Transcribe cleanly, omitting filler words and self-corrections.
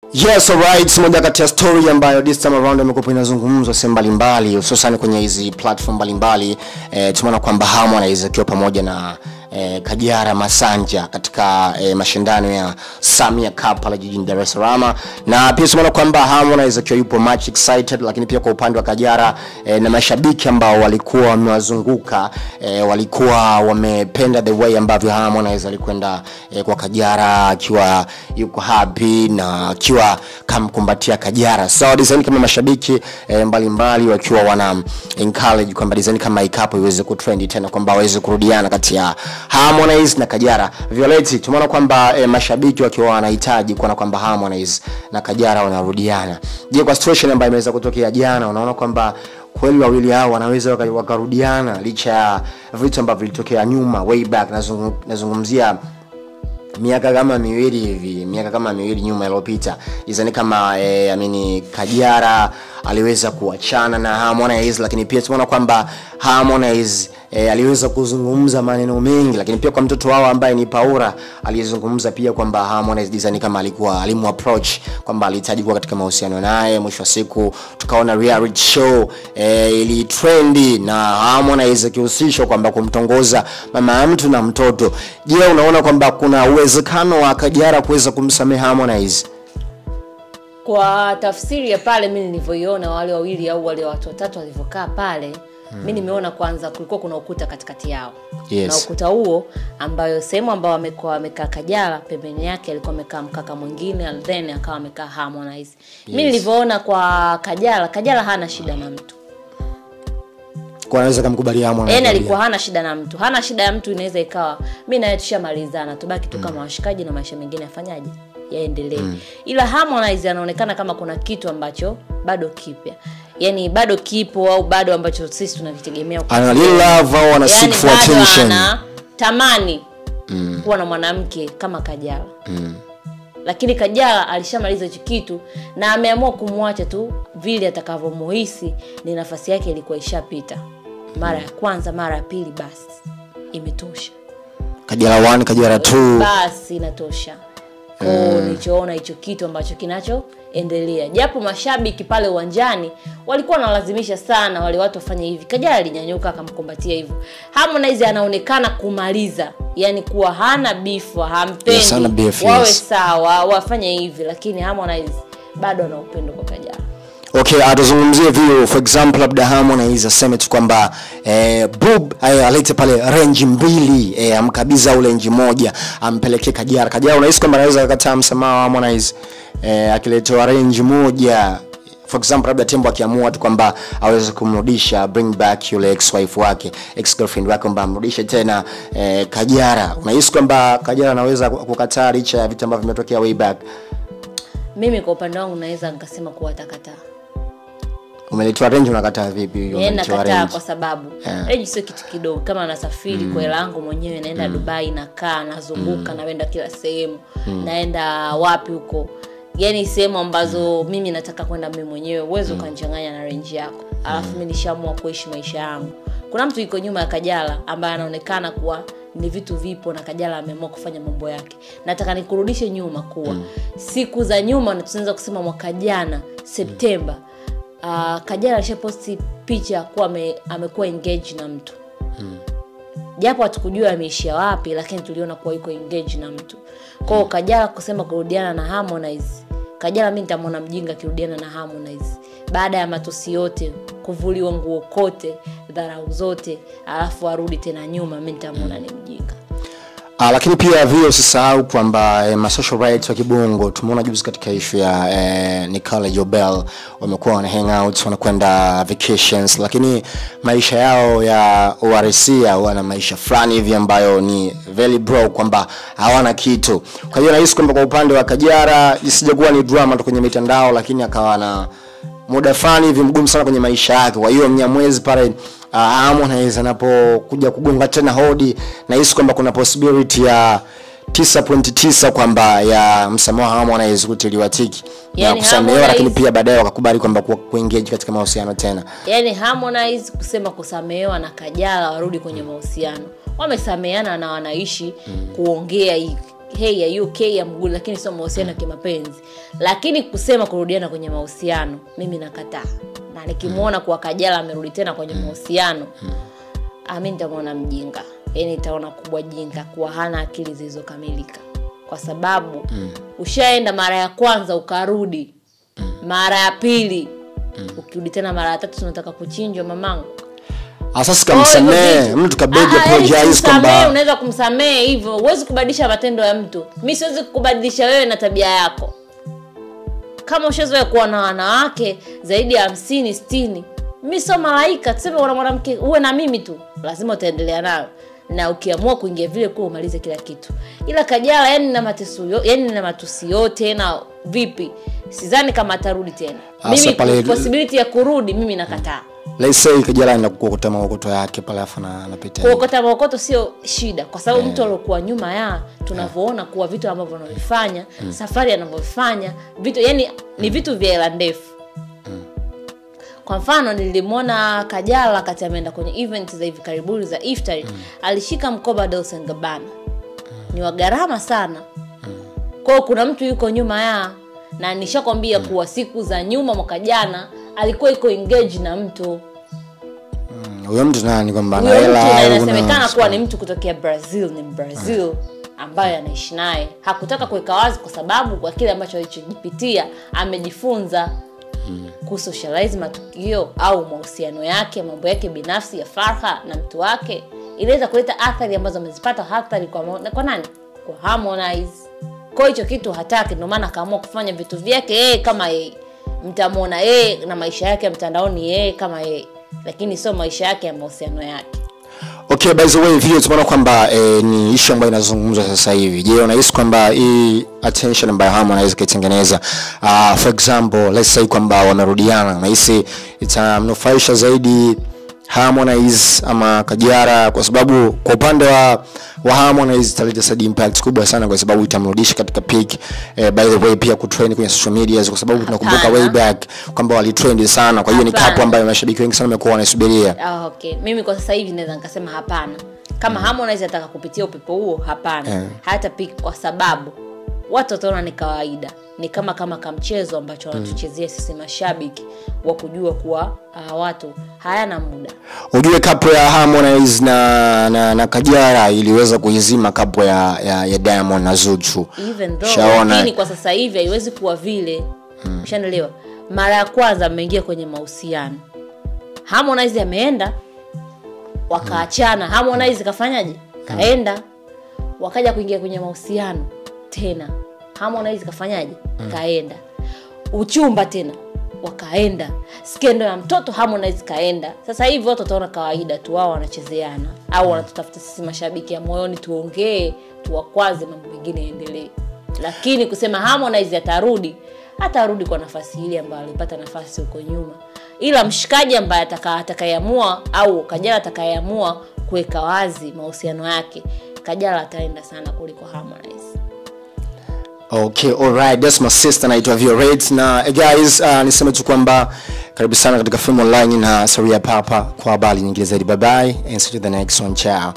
Yes, alright. Moja kati ya story ambayo this time around imekuwa inazungumzwa sehemu mbalimbali, hususan kwenye hizi platform mbalimbali. Tumeona kwamba Harmonize akiwa pamoja na Kajala Masanja katika mashindano ya Samia Cup pale jijini Dar es Salaam, na pia tumeona kwamba Harmonize akiwa yupo much excited, lakini pia kwa upande wa Kajala na mashabiki ambao walikuwa wamewazunguka walikuwa wamependa the way ambavyo Harmonize alikwenda kwa Kajala akiwa yuko happy na akiwa kamkumbatia Kajala. So design kama mashabiki mbalimbali wakiwa wana encourage kwamba design kama ikapo iweze kutrend tena, kwamba waweze kurudiana kati ya Harmonize na Kajala. Violet, tumeona kwamba mashabiki wakiwa wanahitaji kuona kwamba Harmonize na Kajala wanarudiana. Je, kwa situation ambayo imeweza kutokea jana, unaona kwamba kweli wawili hao wanaweza wakarudiana licha ya vitu ambavyo vilitokea nyuma way back? Nazungumzia miaka kama miwili hivi, miaka kama miwili nyuma iliyopita. Izani kama Kajala aliweza kuachana na Harmonize, lakini pia tumeona kwamba Harmonize aliweza kuzungumza maneno mengi, lakini pia kwa mtoto wao ambaye ni Paula alizungumza pia kwamba Harmonize design kama alikuwa alimu approach kwamba alihitaji kuwa katika mahusiano naye. Mwisho wa siku tukaona reality show ili trendi na Harmonize akihusishwa kwamba kumtongoza mama mtu na mtoto. Je, unaona kwamba kuna uwezekano wa Kajala kuweza kumsamehe Harmonize? Kwa tafsiri ya pale mimi nilivyoiona wale wawili au wale watu watatu walivyokaa pale, mimi nimeona kwanza kulikuwa kuna ukuta katikati yao. Yes. Na ukuta huo ambayo sehemu ambayo amekuwa amekaa Kajala, pembeni yake alikuwa amekaa mkaka mwingine, and then akawa amekaa Harmonize. Yes. Mimi nilivyoona kwa Kajala, Kajala hana shida na mtu. Kwa anaweza kumkubali Harmonize. Yeye alikuwa hana shida na mtu. Hana shida ya mtu, inaweza ikawa mimi na yeye tushamalizana, tubaki tu kama washikaji na maisha mengine afanyaje? Yaendelee. Ila Harmonize anaonekana kama kuna kitu ambacho bado kipya. Yaani bado kipo au bado ambacho sisi tunavitegemea. Ana love au ana seek for attention. Ana tamani kuwa na mwanamke kama Kajala. Lakini Kajala alishamaliza hicho kitu na ameamua kumwacha tu vile atakavyomuhisi, ni nafasi yake ilikuwa ishapita. Mara ya kwanza, mara ya pili, basi imetosha. Kajala 1, Kajala 2, basi inatosha. Nilichoona hicho kitu ambacho kinachoendelea. Japo mashabiki pale uwanjani walikuwa wanalazimisha sana wale watu wafanye hivi. Kajala alinyanyuka akamkumbatia hivyo. Harmonize anaonekana kumaliza, yani kuwa hana beef, hampendi. Yes, hana beef, wawe yes. Sawa, wafanye hivi, lakini Harmonize bado ana upendo kwa Kajala. Okay, atazungumzie vile for example labda Harmonize aseme tu kwamba Bob alete pale range mbili, amkabidhi au range moja ampelekee Kajala. Kajala unahisi kwamba anaweza kukataa msamaha wa Harmonize akiletewa range moja? For example labda Tembo akiamua tu kwamba aweze kumrudisha, bring back yule ex wife wake, ex girlfriend wake, kwamba amrudishe tena Kajala. Unahisi kwamba Kajala anaweza kukataa licha ya vitu ambavyo vimetokea way back? Mimi kwa upande wangu naweza nikasema kuwa atakataa. Umeletwa range, unakataa vipi? Umeletwa range kwa sababu range sio kitu kidogo. Kama nasafiri kwa hela yangu mwenyewe, naenda Dubai, nakaa, nazunguka, naenda kila sehemu, naenda wapi huko, yani sehemu ambazo mimi nataka kwenda mimi mwenyewe, uwezo ukanichanganya na range yako. Alafu mimi nishaamua kuishi maisha yangu. Kuna mtu yuko nyuma ya Kajala ambaye anaonekana kuwa ni vitu vipo na Kajala ameamua kufanya mambo yake. Nataka nikurudishe nyuma kuwa siku za nyuma, na tunaweza kusema mwaka jana Septemba, Kajala alishaposti picha kuwa amekuwa engaged na mtu. Japo hatukujua ameishia wapi, lakini tuliona kuwa yuko engaged na mtu. Kwa hiyo Kajala kusema kurudiana na Harmonize, Kajala mimi nitamwona mjinga akirudiana na Harmonize baada ya matusi yote, kuvuliwa nguo kote, dharau zote, alafu arudi tena nyuma, mimi nitamwona ni mjinga. Lakini pia vile usisahau kwamba ma social rights wa kibongo tumeona juzi katika issue ya Nicole Jobel, wamekuwa wana hang out, wanakwenda vacations, lakini maisha yao ya uhalisia wana maisha fulani hivi ambayo ni very broke, kwamba hawana kitu. Kwa hiyo nahisi kwamba kwa upande wa Kajala isijakuwa ni drama tu kwenye mitandao, lakini akawa na muda fulani hivi mgumu sana kwenye maisha yake. Kwa hiyo Mnyamwezi pale Harmonize anapokuja kugonga tena hodi, nahisi kwamba kuna possibility ya 9.9 kwamba ya msamaha Harmonize kutiliwa tiki na kusamehewa, lakini pia baadaye wakakubali kwamba kuengage katika mahusiano tena. Yani Harmonize kusema kusamehewa na Kajala warudi kwenye mahusiano, wamesameheana na wanaishi kuongea hivi. Hey, are you okay, I'm good, lakini sio mahusiano ya kimapenzi. Lakini kusema kurudiana kwenye mahusiano, mimi nakataa. Na nikimuona kuwa Kajala amerudi tena kwenye mahusiano, mimi nitamuona mjinga. Yaani nitaona kubwa jinga, kuwa hana akili zilizokamilika. Kwa sababu ushaenda mara ya kwanza ukarudi, mara ya pili, ukirudi tena mara ya tatu tunataka kuchinjwa mamangu. Sasa kamsamehe mtu kabegi apologize kwamba unaweza kumsamehe hivyo, huwezi kubadilisha matendo ya mtu. Mimi siwezi kukubadilisha wewe na tabia yako. Kama ushazoea kuwa na wanawake zaidi ya 50, 60, mimi sio malaika, tuseme una mwanamke uwe na mimi tu, lazima utaendelea nayo. Na ukiamua kuingia vile kwa umalize kila kitu. Ila Kajala yani na mateso, yani na matusi yote na vipi, sidhani kama atarudi tena. Mimi possibility ya kurudi mimi nakataa. Let's say Kajala anakuokota maokoto yake pale afa na anapita. Kuokota maokoto sio shida kwa sababu mtu aliyokuwa nyuma ya tunavyoona kuwa vitu ambavyo anavifanya, safari anavyofanya, vitu yani ni vitu vya hela ndefu. Kwa mfano nilimwona Kajala wakati ameenda kwenye event za hivi karibuni za Iftari, alishika mkoba Dolce & Gabbana. Ni wa gharama sana. Kwa hiyo kuna mtu yuko nyuma ya, na nishakwambia kuwa siku za nyuma mwaka jana alikuwa iko engage na mtu. Huyo mtu nani kwamba ana hela? Inasemekana kuwa ni mtu kutokea Brazil, ni Brazil ambaye anaishi naye. Hakutaka kuweka wazi kwa sababu kwa kile ambacho alichojipitia amejifunza kusocialize matukio au mahusiano yake, mambo yake binafsi ya farha na mtu wake, inaweza kuleta athari ambazo amezipata, athari kwa nani? Kwa Harmonize. Kwa hicho kitu hataki, ndio maana akaamua kufanya vitu vyake yeye kama yeye. Mtamuona yeye na maisha yake mtandaoni yeye kama yeye, lakini sio maisha yake ya mahusiano yake. Okay, by the way, video tumeona kwamba ni issue ambayo inazungumzwa sasa hivi. Je, unahisi kwamba hii attention ambayo Harmonize kaitengeneza, for example, let's say kwamba wamerudiana, unahisi itamnufaisha zaidi Harmonize ama Kajala? Kwa sababu kwa upande wa Harmonize italeta side impact kubwa sana kwa sababu itamrudisha katika peak. By the way pia kutrend kwenye social media kwa sababu tunakumbuka way back kwamba walitrend sana. Kwa hiyo ni couple ambayo mashabiki wengi sana wamekuwa wanaisubiria. Okay, mimi kwa sasa hivi naweza nikasema hapana. Kama Harmonize ataka kupitia upepo huo, hapana. Hata peak, kwa sababu watu wataona ni kawaida. Ni kama kamchezo ambacho wanatuchezea sisi mashabiki wa kujua kuwa watu hayana muda. Ujue couple ya Harmonize na Kajala iliweza kuizima couple ya Diamond na Zuchu. Even though, lakini kwa sasa hivi haiwezi kuwa vile. Ushaelewa? Mara ya kwanza ameingia kwenye mahusiano, Harmonize ameenda, wakaachana. Harmonize kafanyaje? Kaenda. Wakaja kuingia kwenye mahusiano tena, Harmonize kafanyaje? Kaenda. Uchumba tena, wakaenda. Skendo ya mtoto Harmonize kaenda. Sasa hivi watu wataona kawaida tu, wao wanachezeana au wanatutafuta sisi mashabiki ya moyoni tuongee, tuwakwaze, mambo mengine yaendelee. Lakini kusema Harmonize atarudi, atarudi kwa nafasi ile ambayo alipata nafasi huko nyuma. Ila mshikaji ambaye atakayeamua au Kajala atakayeamua kuweka wazi mahusiano yake, Kajala ataenda sana kuliko Harmonize. Okay, alright, that's my sister naitwa Violet. Na guys, niseme tu kwamba karibu sana katika Film Online na Saria Papa kwa habari nyingine zaidi. Bye bye and see you the next one. Ciao.